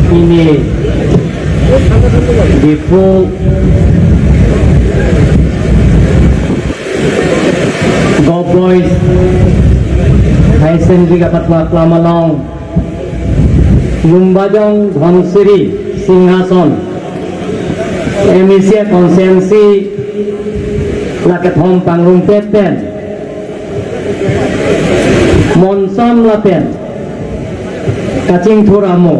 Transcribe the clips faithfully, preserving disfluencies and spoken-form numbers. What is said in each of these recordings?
Pini Diphu Govt Boys Higher Secondary kapatwa klam along Lumbajong Dhansiri Singhason M A C constituency la kethom pangrumpet pen Monsam lapen kachingthur amo.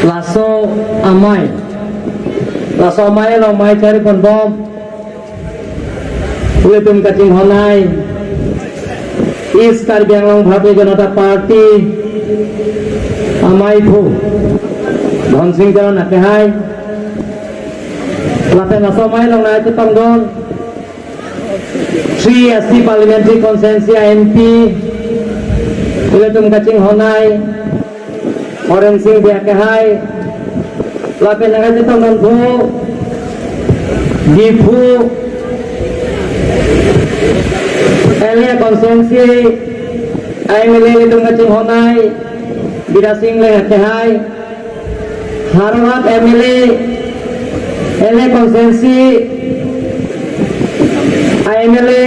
Laso amei, laso amei along mei chari ponbom ilitum kachinghonnei East Karbi Anglong Bharatiya Janata Party ameiphu Dhonsing Teron akehai. Lapen laso amei along nangchetongdun three S T Parliamentary Constituency a M P ilitum kachinghonnei Horen Sing Bey akehai. Lapen nangchetongdunpo Diphu L A constituency a M L A ilitum kachinghonnei Bidya Sing Engleng akehai. Howraghat M L A, L A constituency a M L A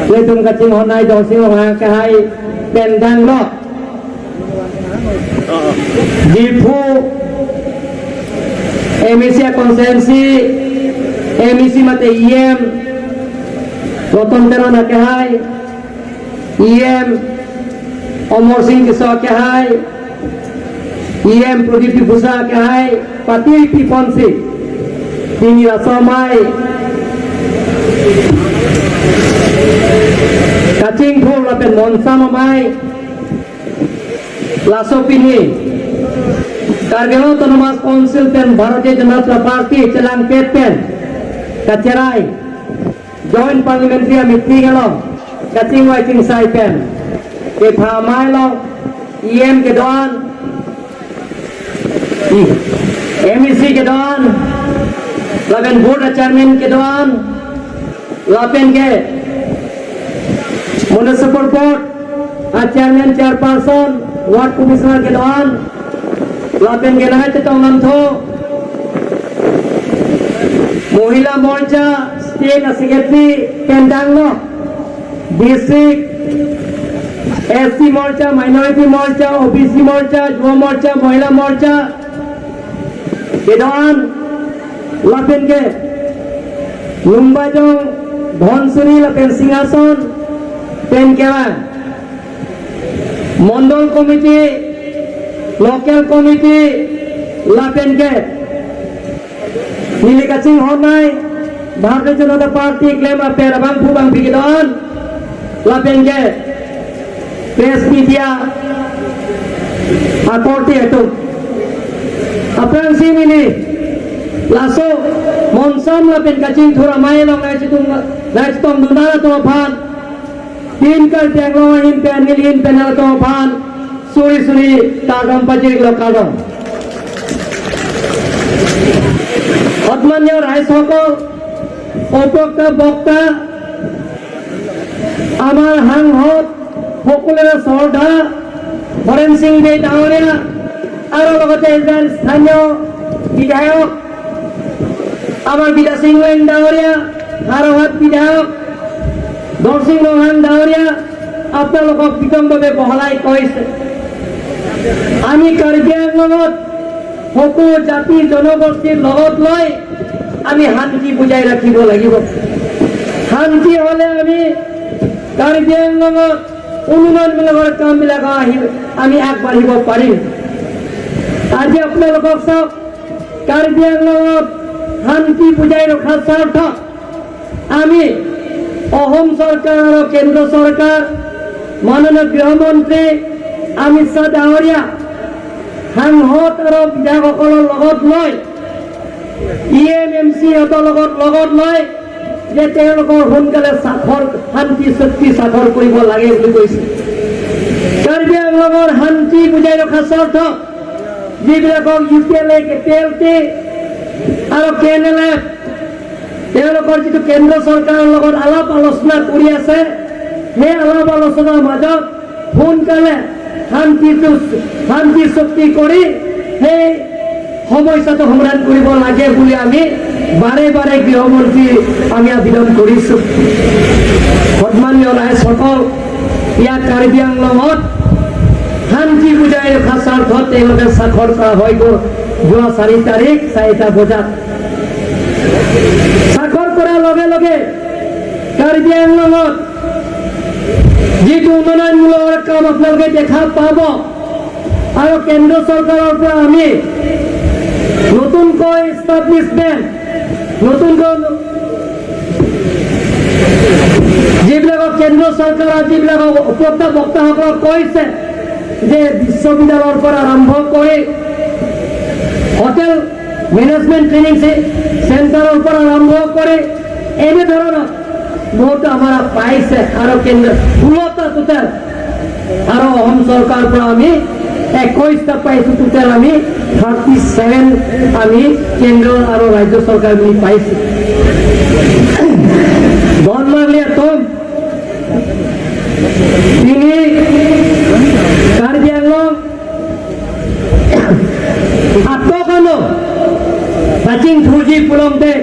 ilitum kachinghonnei Dongsing Ronghang akehai pen danglo. Diphu M A C constituency M A C mate E M Roton Teron akehai, E M Amarsing Tisso akehai, E M Pradip Diphusa akehai, pati piponsi pini laso amei kachingthur lapen Monsam amei laso pini Karbi Anglong Autonomous Council pen Bharatiya Janata Party chelangpet pen kacherai Joint Parliamentary Meeting along kachingvai chingsai pen ketha amei along E M kedo-an, M A C kedo-an, lapen Board a Chairman kedo-an, lapen ke Municipal Board a Chairman, Chairperson, Ward Commissioner kedo-an, lapen ke nangchetongdunpo Mohila Morcha State a Secretary pen danglo, District S T Morcha, Minority Morcha, O B C Morcha, Yuva Morcha, Mohila Morcha kedo-an, lapen ke Lumbajong, Dhansiri lapen Singhason pen kevang Mondol Committee, Local Committee, lapen ke neli kachinghonnei Bharatiya Janata Party klem aper abangphu bangphi kedo-an, lapen ke press media akorte atum. Aphrangsi neli laso Monsam lapen kachingthur amei along nangchetung, nangchetongdun atum aphan, Team Karbi Anglong ahin pen, neli ahin pen atum aphan suri suri kardom pajirlo, kardom. সন্মানীয় ৰাইজসকল, উপভোক্তা বক্তা, আমাৰ সাংসদ, সকলোৰে শ্ৰদ্ধা হৰেণ সিং বেই ডাঙৰীয়া আৰু লগতে এইজন স্থানীয় বিধায়ক, আমাৰ বিদ্যা সিং লেং ডাঙৰীয়া, হাৰহাট বিধায়ক দৰসিং ৰংহাং ডাঙৰীয়া, আপোনালোকক বিতংভাৱে বহলাই কৈছে, আমি কাৰ্বি আংলঙত সকলো জাতি জনগোষ্ঠীৰ লগত লৈ আমি শান্তি বজাই ৰাখিব লাগিব। শান্তি হ'লে আমি কাৰ্বি আংলঙত উন্নয়নমূলকৰ কামবিলাক আহি আমি আগবাঢ়িব পাৰিম। আজি আপোনালোকক চাওক, কাৰ্বি আংলঙত শান্তি বজাই ৰখাৰ স্বাৰ্থত আমি অসম চৰকাৰ আৰু কেন্দ্ৰ চৰকাৰ, মাননীয় গৃহমন্ত্ৰী অমিত শ্বাহ ডাঙৰীয়া, সাংসদ আৰু বিধায়কসকলৰ লগত লৈ ই এম এম চি সিহঁতৰ লগত, লগত লৈ যে তেওঁলোকৰ সোনকালে চাফৰ, শান্তি চুক্তি স্বাক্ষৰ কৰিব লাগে বুলি কৈছে। কাৰ্বি আংলঙৰ শান্তি বজাই ৰখাৰ স্বাৰ্থত যিবিলাকক ইউ পি এল এ, কে পি এল টি আৰু কে এন এল এফ তেওঁলোকৰ যিটো কেন্দ্ৰ চৰকাৰৰ লগত আলাপ আলোচনা কৰি আছে, সেই আলাপ আলোচনাৰ মাজত সোনকালে শান্তিটো, শান্তি চুক্তি কৰি সেই সমস্যাটো সমাধান কৰিব লাগে বুলি আমি বাৰে বাৰে গৃহমন্ত্ৰী আমি আবেদন কৰিছো। সন্মানীয় ৰাইজসকল, ইয়াত কাৰ্বি আংলঙত শান্তি বজাই ৰখাৰ স্বাৰ্থত তেওঁলোকে স্বাক্ষৰ কৰা হৈ গ'ল যোৱা চাৰি তাৰিখ চাৰিটা বজাত। স্বাক্ষৰ কৰাৰ লগে লগে কাৰ্বি আংলঙত যিটো উন্নয়নমূলক কাম আপোনালোকে দেখা পাব আৰু কেন্দ্ৰ চৰকাৰৰ পৰা আমি নতুনকৈ establishment, নতুনকৈ যিবিলাকক কেন্দ্ৰ চৰকাৰৰ যিবিলাকক উপভোক্তা বক্তাসকলক কৈছে যে বিশ্ববিদ্যালয়ৰ পৰা আৰম্ভ কৰি হোটেল মেনেজমেণ্ট ট্ৰেইনিং চে-, চেণ্টাৰৰ পৰা আৰম্ভ কৰি এনেধৰণৰ বহুত আমাৰ পাইছে আৰু কেন্দ্ৰ ষোল্লটা টোটেল আৰু অসম চৰকাৰৰ পৰা আমি একৈশটা পাইছো। টোটেল আমি থাৰ্টি ছেভেন আমি কেন্দ্ৰ আৰু ৰাজ্য চৰকাৰ বুলি পাইছো। Don Marliatum, pini Karbi Anglong atok ano kachingthurji pulote,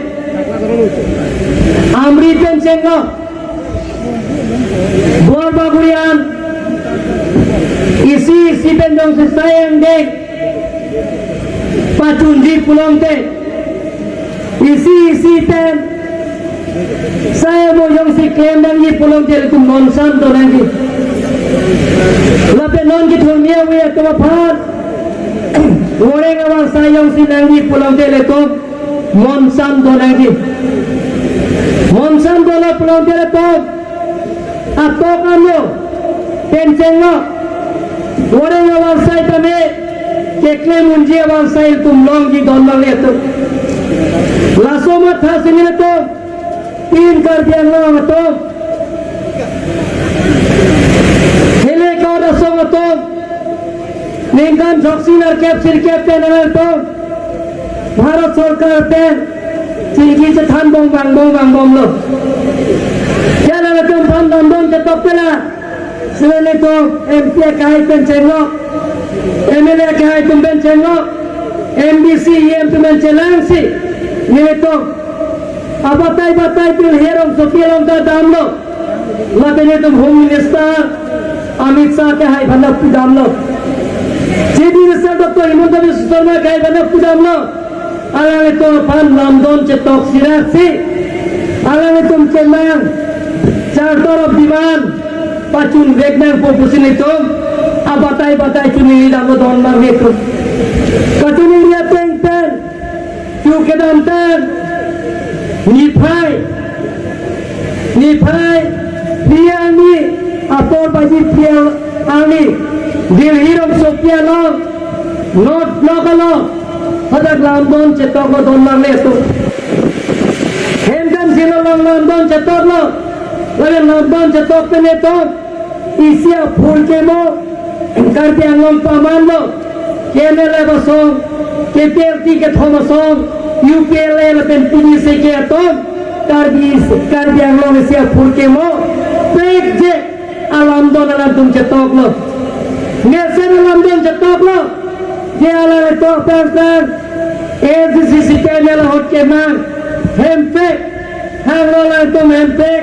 amri pen chenglo, bor bagurian isi isi pen jongsi sai angdeng pachunji pulote, isi isi pen sai amo jongsi klem nangji pulote ilitum monsan do nangji. Lapen non kethurmi awi atum aphan voreng avarsai jongsi nangji pulote ilitum monsan do nangji. Monsan dolo pulote ilitum atok ano pen chenglo, voreng avarsai tame keklem unji avarsai ilitum longji, Don Marliatum. Laso matha si nelitum pin Karbi Anglong atum, hele kau rasong atum, ningkan throksi nerkep sirkep pen nelitum Bharat Sorkar pen chingki chethan bom bang bom bang bomlo. Jala nelitum aphan lamdon chetok pela, sila nelitum M P akhai pen chenglo, M L A akhai atum pen chenglo, M D C, E M atum pen chelangsi nelitum abatai batai Delhi rongsopi along ta damlo. Lapen nelitum Home Minister Amit Shah akhai aphan ta pudamlo. Chief Minister Doctor Himanta Biswa Sarma akhai aphan ta pudamlo. Alanglitum aphan lamdon chetok siraksi, alanglitum kemang Charter of Demand pachun vek nangpo pusi nelitum abatai batai choningri damlo, Don Marliatum. Kachoningri ateng pen chu kedamtang niphai, niphai phli arni apor baji phli arni Delhi rongsopi along, North Block along hadak lamdon chetoklo, Don Marliatum. Hem dam silo along lamdon chetoklo. Lapen lamdon chetok pen nelitum isi aphurkimo Karbi Anglong pamanlo, K N L F asong, K P L T kethom asong, U P L A lapen P D C K atum, Karbi, Karbi Anglong isi aphurkimo pekje alamdon alangtum chetoklo. Mesen alamdon chetoklo. Je alanglitum aphrang aphrang A D C C panel ahut kemang hempek, hanglo alangtum hempek,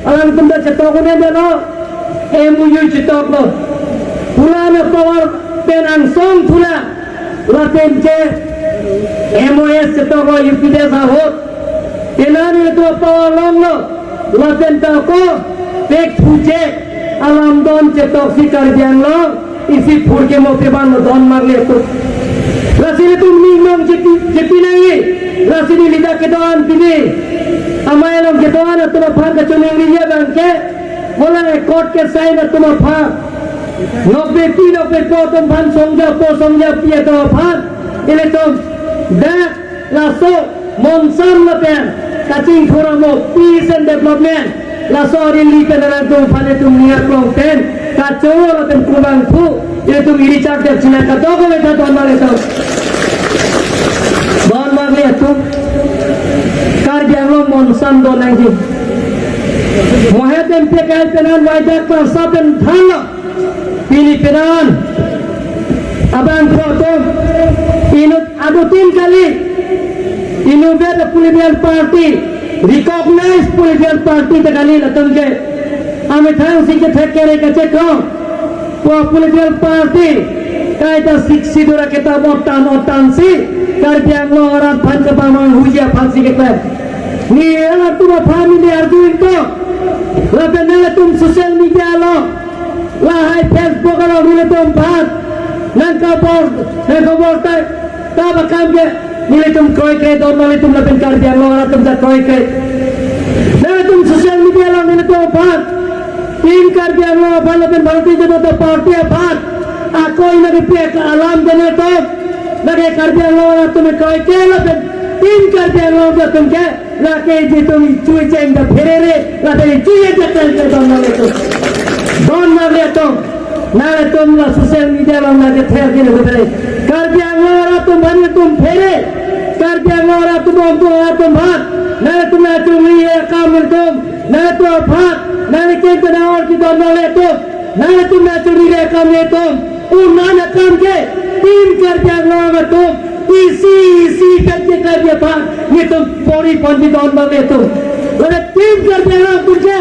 alangtum ta chetok un-edetlo, M O U chetoklo. Pulana power pen angsong pula, lapen ke M O S chetoklo U P D S ahut. Penang ilitum power longlo, lapen ta ako pek thuje alamdon chetoksi Karbi Anglong isi phurkimo pebanlo, Don Marliatum. Lasi ilitum ning nong chepi, chepi nangji. Lasi neli dak kedo-an pini amei along kedo-an atum aphan kachoningri abang ke, hala accord ke-sign atum aphan, nokbe pi nokbe po atum aphan, songja po songja pi atum aphan, ilitum dak laso monsan lapen kachingthur amo peace and development, laso arili pen alangtum aphan ilitum ning aklong pen kachovo lapen kumangphu ilitum iri chak dep sina kadokave ta, Don Marliatum. Don Marliatum, Karbi Anglong monsan do nangji. Mohet M P akhai pen an waidak parsa pen thanlo. Pini penan abang photo inut adutin kali, inutvet a political party, recognized political party ta kali latum ke. Amethang si kethek kere kachekong pu political party kaita Sixth Schedule akitap otan otan si Karbi Anglong arat aphan kepamanghuji aphan si keklem. Ne latum aphan ne arju ingkoi. Lapen nangtum social media along, lahai Facebook along nelitum aphan nangkabor, nangkabor tai, ta ba akam ke nelitum kroikre, don nelitum lapen Karbi Anglong arat atum ta kroikre. Nangtum social media along nelitum aphan, Team Karbi Anglong aphan lapen Bharatiya Janata Party aphan ako ina ke pek alam de nelitum. Lake Karbi Anglong arat atum kroikre lapen Team Karbi Anglong atum ke lake jitum ichui cheng da pherere, lapen ichui cheng da pherere don nelitum. Don nelitum. Nangtum la social media along nangkethek kene pherere. Karbi Anglong arat atum aphan nelitum pherere. Karbi Anglong arat atum, Bongtung arat atum aphan nangtum nangchungri akam nelitum. Nangtum aphan nangkeng kena or ki don nelitum. Nangtum nangchungri akam nelitum. Unan akam ke Team Karbi Anglong atum isi isi pen ke Karbi aphan nelitum pori ponji don nelitum. Lapen Team Karbi Anglong atum ke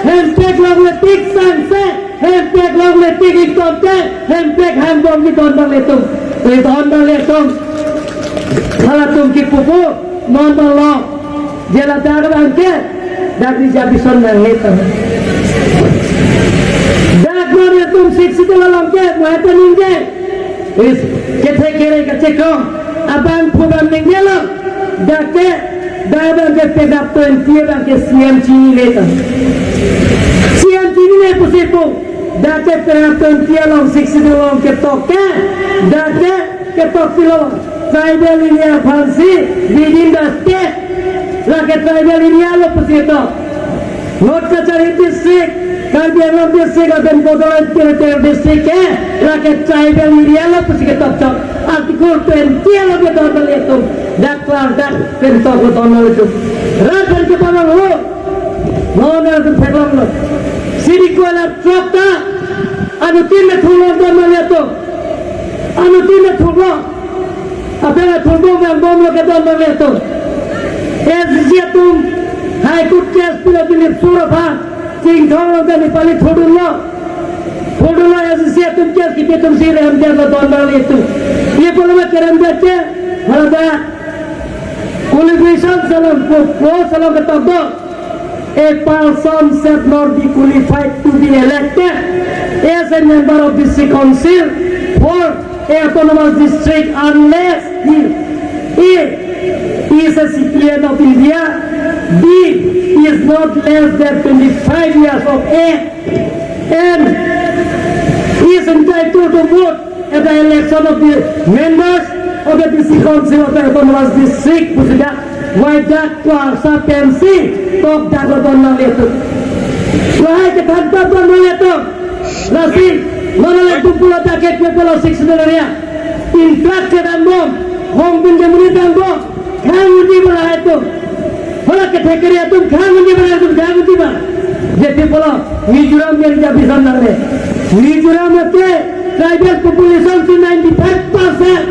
hempek longle tik sangse, hempek longle tik ingtonte, hempek hangbomji don nelitum. Ri don nelitum. Halatum kipupu non bang long. Je ladak abang ke dak reservation nangne tang. Dak non atum Sixth Schedule along ke mata ningje. Is kethek kere kachekong abang phu abang ningje lo. Dak ke, dak abang ke penap twenty abang ke C M chinine tang. C M chinine pusi pu. Dak ke penap twenty along Sixth Schedule along ketok ke, dak ke ketok pilo. Tribal area aphansi within the state, lake tribal area lo pusi ketok. North Kachari district, Karbi Anglong district, lapen Bodoland Territorial district ke lake tribal area lo pusi ketok chot. Article twenty along ke don nelitum. Dak klar dak pen tok lo don nelitum. Rat pen kepamanghu. Non nelitum theklonglo. Sidi kuala trok ta anuttin le thurlo don nelitum. Anuttin le thurlo. Apeng athur bom vang bomlo ke don nelitum. S D C atum High Court case pilo Dilip Sur aphan. Chinthong along ta Nepali thurdunlo. Thurdunlo S D C atum case kipi atum si rem dia lo don nelitum. Ye polo ma kerem dia ke. Hala da. Qualification along, po-, post along ketok do. A person shall not be qualified to be elected as a member of district council for a autonomous district unless he, A, is a citizen of India, B, is not less than twenty-five years of age, and is entitled to vote at the election of the members of the district council of the autonomous district pusi dak, wai dak kuasa pensi tok dak lo don nelitum. Lahai kethan ta don nelitum. Lasi non nelitum pulo dak ke pulo Sixth Schedule area. Intak kedam bom, hong pin ke muni dam bom. Khang unji bala atum. Hala kethek kere atum khang unji bala atum khang unji ba. Jeti pulo Mizoram ke reservation nangne. Mizoram ke tribal population si ninety-five percent.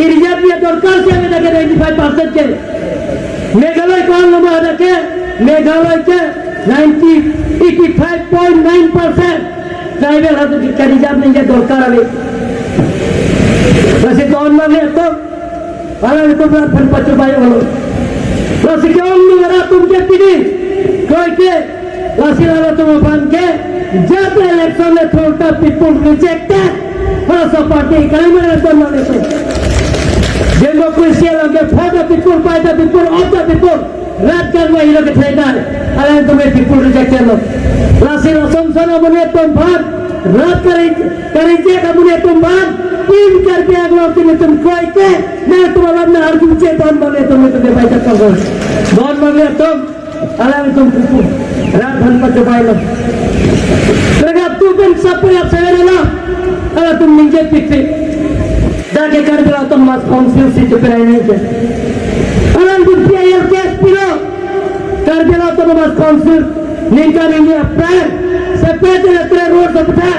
Reserve dia dorkar si ave dak ke ninety-five percent ke. Meghalaya ko-an lo ma dak ke, Meghalaya ke ninety, eighty-five point nine percent. Tribal atum ke reserve ningje dorkar ave. Lasi don nelitum. Alanglitum rat aphan pachobai olo. Lasi ke-ong nung arat atum ke pini kroikre. Lasi lalatum aphan ke jat election le thurta people rejected. Hala sa party kalima don nelitum. Democracy along ke for the people, by the people, of the people. Rat kan wai lo kethai nai. Alangtum ke people rejected lo. Lasi lason son amonit atum aphan rat kari, kari je amonit atum aphan Team Karbi Anglong ke nelitum kroikre, nangtum alam nang arju che don nelitum, nelitum ke baita kongkos. Don nelitum, alangtum pupu. Rat aphan pachobai lo. Kerap tu pen sapu ya seven alam. Alangtum ningje pikpik. Dak ke Karbi Anglong Autonomous Council si cheperai ningje. Alangtum P I L case pilo. Karbi Anglong Autonomous Council ningkan hini aphrang separate electoral roll sepatak.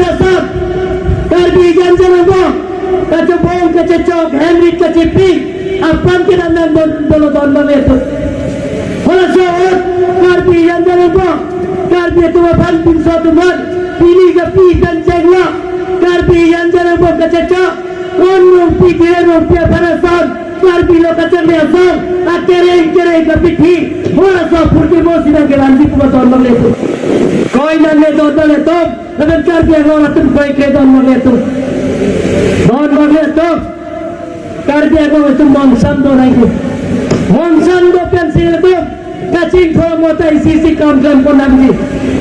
Kachinthur asap, Karbi Anglong angbong kachebong kachechok, hemrit kachepi aphan kedam nang don, dolo don abang atum. Halaso ahut Karbi Anglong angbong, Karbi atum aphan pinso atum aphan pini kapi pen chenglok, Karbi Anglong angbong kachechok, Ron Rongpi, Dhiren Rongpi aphan ason, Karbi lo kachangle ason, akereng kereng kapithi, halaso apurti mo si nangkelanji pu don abang atum. Koi nangne don abang atum, lapen Karbi Anglong atum kroikre don abang atum. Don abang atum. Karbi Anglong atum monsam do nangji. Monsam do pensi atum kachingthur mota isi isi kam klemkon nangji.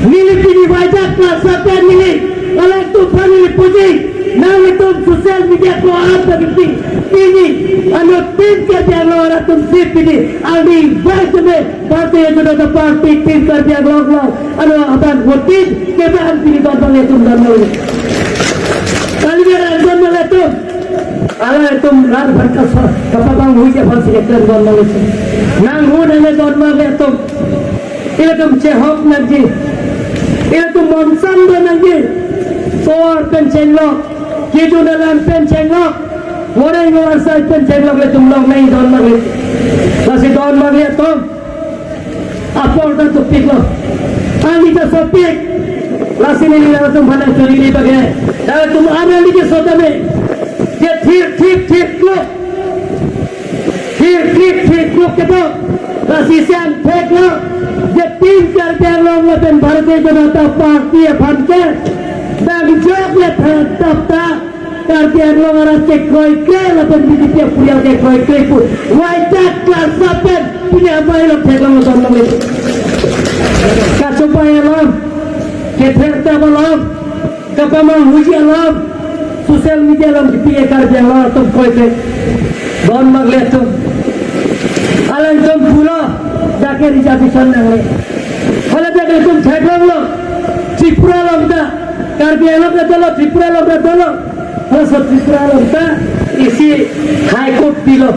Neli pini vaidak klasa pen neli alangtum aphan neli puji. Nanglitum social media ko-an ta pini, pini anuttin Karbi Anglong arat atum si pini angdeng bang seme Bharatiya Janata Party tin Karbi Anglong along ano abang votin kebang pini don abang atum don abang. Kali dia don abang atum. Alangtum rat aphan kaso, kapabang huji aphan si keklem don abang atum. Nang hu nangne don abang atum. Ilitum chehok nangji. Ilitum monsam do nangji. Tovar pen chenglok, kejun alam pen chenglok, voreng varsai pen chenglok, ilitum long nangji don abang atum. Lasi don abang atum. Apor ta tupiklo. Ani ta sopik. Lasi neli latum aphan churi ni bage. Latum arni ke sotame. Je thir thir thir klok. Thir thir thir klok ketok. Lasi siang theklo. Je tin Karbi Anglong lapen Bharatiya Janata Party aphan ke. Bang jok le thap ta. Karbi Anglong arat kekroikre lapen B J P apurial kekroikre pu. Vaidak klasa pen pini amei lo theklong lo don abang atum. Kachobai alam, kether ta alam, kapamang huji alam, social media along kipi Karbi Anglong atum kroikre. Don abang atum. Alangtum pulo, dak ke reservation nangle. Hala dak ke atum theklong lo, Tripura along ta, Karbi Anglong ta dolo, Tripura along ta dolo. Halaso Tripura along ta isi High Court pilo.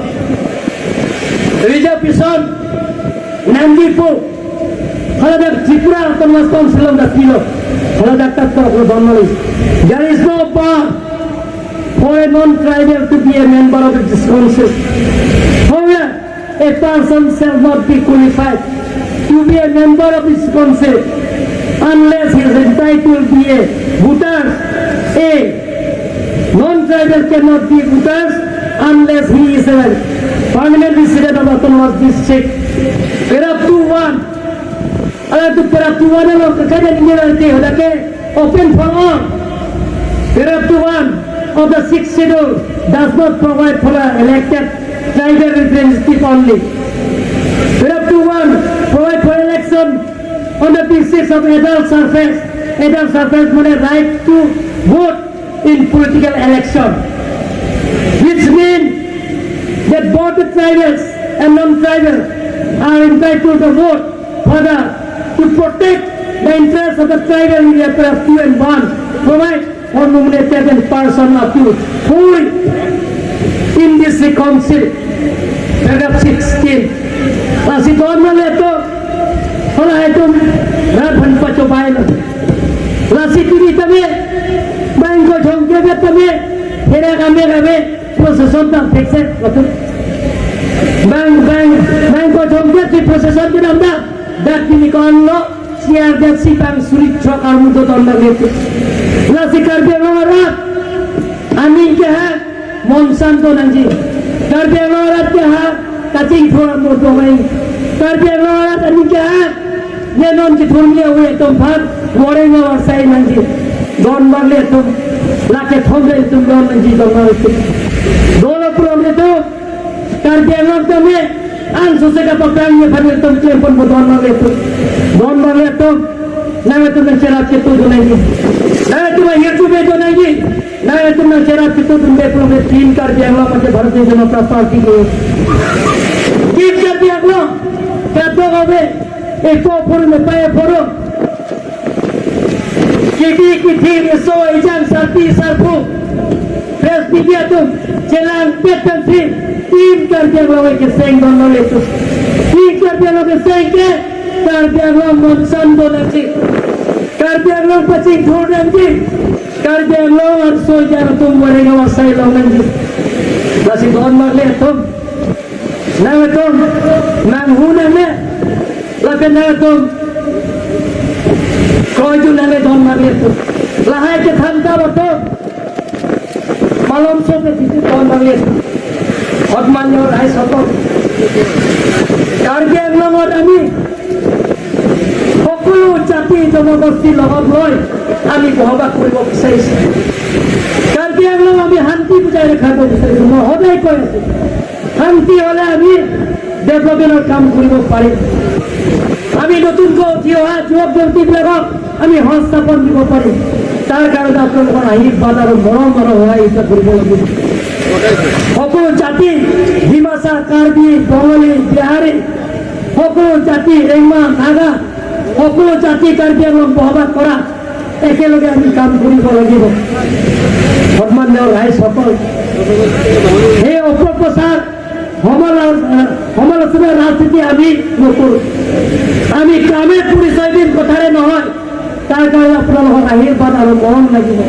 Reservation nangji pu. Haladak Tripura Autonomous Council along ta pilo. Haladak ta tok lo Bangali. There is no power for a non-tribal to be a member of this council. However, a person shall not be qualified to be a member of this council unless he is entitled to be a voter. A non-tribal cannot be voters unless he is a permanent resident of autonomous district. Para two one. Alangtum para two one along kekhajan ini nanti, hadak ke open for all. Para two one of the sixth schedule does not provide for a elected tribal representative only. Para two one provide for election on the basis of adult suffrage. Adult suffrage mane right to vote in political election, which means that both the tribals and non-tribal are entitled to vote for the, to protect the interests of the tribal area. Paragraph two and one provide for nominated and person up to four in this council. Paragraph sixteen. Lasi don abang atum, hala atum rat aphan pachobai lo. Lasi pini tame, bang ko jongke tame, hera kame kame, procession ta fix e, betul. Bang, bang, bang ko jongke si procession kedam ta, dak pini ko-an lo, siar dak si bang suri chok armu do don abang atum. Lasi Karbi Anglong arat, aning ke ha, monsam do nangji. Karbi Anglong arat ke ha, kachingthur mo do nangji. Karbi Anglong arat aning ke ha, ne non chithurmi ave atum aphan, voreng varsai nangji. Don abang atum, lake thom le atum don nangji don abang atum. Dolo Pulang itu, Karbi Anglong kami, angsose kapaphrang ye phan itum klem pon bo don nanglitum. Don nanglitum, nanglitum nangcherap ketu dun nangji. Nanglitum ahirjume dun nangji. Nanglitum nangcherap ketu dunde pulote Team Karbi Anglong mate Bharatiya Janata Party ke. Team Karbi Anglong, kadokave, epo forum, epai forum. Kiki kithi, riso ejang, sarpi sarpo, press media atum chelangpet tangsi Team Karbi Anglong keseng don nanglitum. Team Karbi Anglong keseng ke Karbi Anglong monsan don nangji. Karbi Anglong pachingthur nangji. Karbi Anglong arso jar atum wareng awasai long nangji. Lasi don nanglitum. Nanglitum nanghu nangne, lapen nanglitum kroidun nangne don nanglitum. Lahai kethan ta bato, malomso ke titi don nanglitum. Hotman nyor hai soto. Karbi Anglong ot ami সকলো জাতি জনগোষ্ঠীৰ লগত লৈ আমি বসবাস কৰিব বিচাৰিছো। কাৰ্বি আংলং আমি শান্তি বজাই ৰাখিব বিচাৰিছো। মই সদায় কৈ আছো, শান্তি হ'লে আমি ডেভেলপমেণ্টৰ কাম কৰিব পাৰিম। আমি নতুনকৈ উঠি অহা যুৱক যুৱতীবিলাকক আমি সংস্থাপন দিব পাৰিম। তাৰ কাৰণে আপোনালোকৰ আশীৰ্বাদ আৰু মৰম আৰু সহায় ইচ্ছা কৰিব লাগিব। সকলো জাতি, ডিমাচা, কাৰ্বি, বঙালী, বিহাৰী, সকলো জাতি, ৰেংমা, নাগা, সকলো জাতি কাৰ্বি আংলং বসবাস কৰা একেলগে আমি কাম কৰিব লাগিব। সন্মানীয় ৰাইজসকল, সেই অপপ্ৰচাৰ, সমালো-, সমালোচনা ৰাজনীতি আমি নকৰোঁ। আমি কামে পৰিচয় দিম, কথাৰে নহয়। তাৰ কাৰণে আপোনালোকৰ আশীৰ্বাদ আৰু মৰম লাগিব।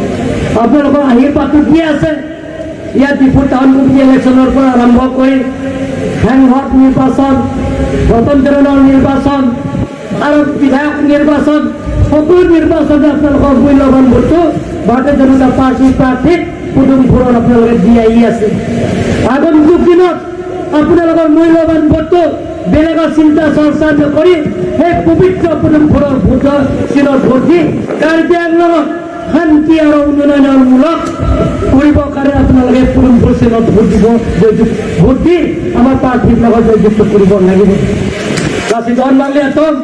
আপোনালোকৰ আশীৰ্বাদটো দি আছে। ইয়াত ডিফু টাউন কমিটি ইলেকশ্যনৰ পৰা আৰম্ভ কৰি সাংসদ নিৰ্বাচন, ৰতন টেণ্ডনৰ নিৰ্বাচন আৰু বিধায়ক নিৰ্বাচন, সকলো নিৰ্বাচনত আপোনালোকৰ মূল্যৱান ভোটটো ভাৰতীয় জনতা পাৰ্টীৰ প্ৰাৰ্থীক পদুম ফুলত আপোনালোকে দি আহি আছে। আগন্তুক দিনত আপোনালোকৰ মূল্যৱান ভোটটো বেলেগৰ চিন্তা চৰ্চা নকৰি সেই পবিত্ৰ পদুম ফুলৰ ভোটৰ চিনত ভোট দি কাৰ্বি আংলঙত শান্তি আৰু উন্নয়নমূলক কৰিবৰ কাৰণে আপোনালোকে পদুম ফুল চিনত ভোট দিব, জয়যুক্ত ভোট দি আমাৰ প্ৰাৰ্থীৰ লগত জয়যুক্ত কৰিব লাগিব। Kasi don nanglitum,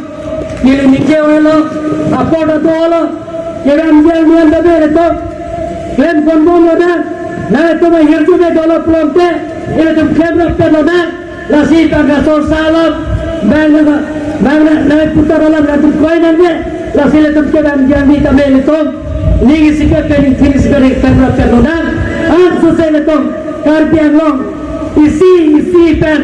neli ningje-olo, apor ta do-olo, kevan dia nian da bere to, klem ponbom lonang, nanglitum ahirjume dolo pulote, ilitum klemrap pet lonang, lasi bang kasorsa alam, bang, bang, nangputar alam nanglitum kroi nangne, lasi ilitum kevang jangdi tame ilitum ning isi ke pen ning thir isi ke ring pemra pemlonang, angsose ilitum Karbi Anglong isi isi pen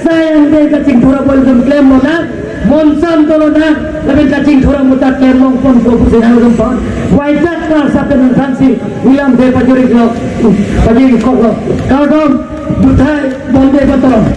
sai angdeng kachingthur apot ilitum klem lonang, monsan dolonang, lapen kachingthur amuta klem long ponpo pusi nangtum pon waitat klar sapen nangthansi ilam de pajuri lo, pajuri koklo. Kardom, juthai, Bande Mataram.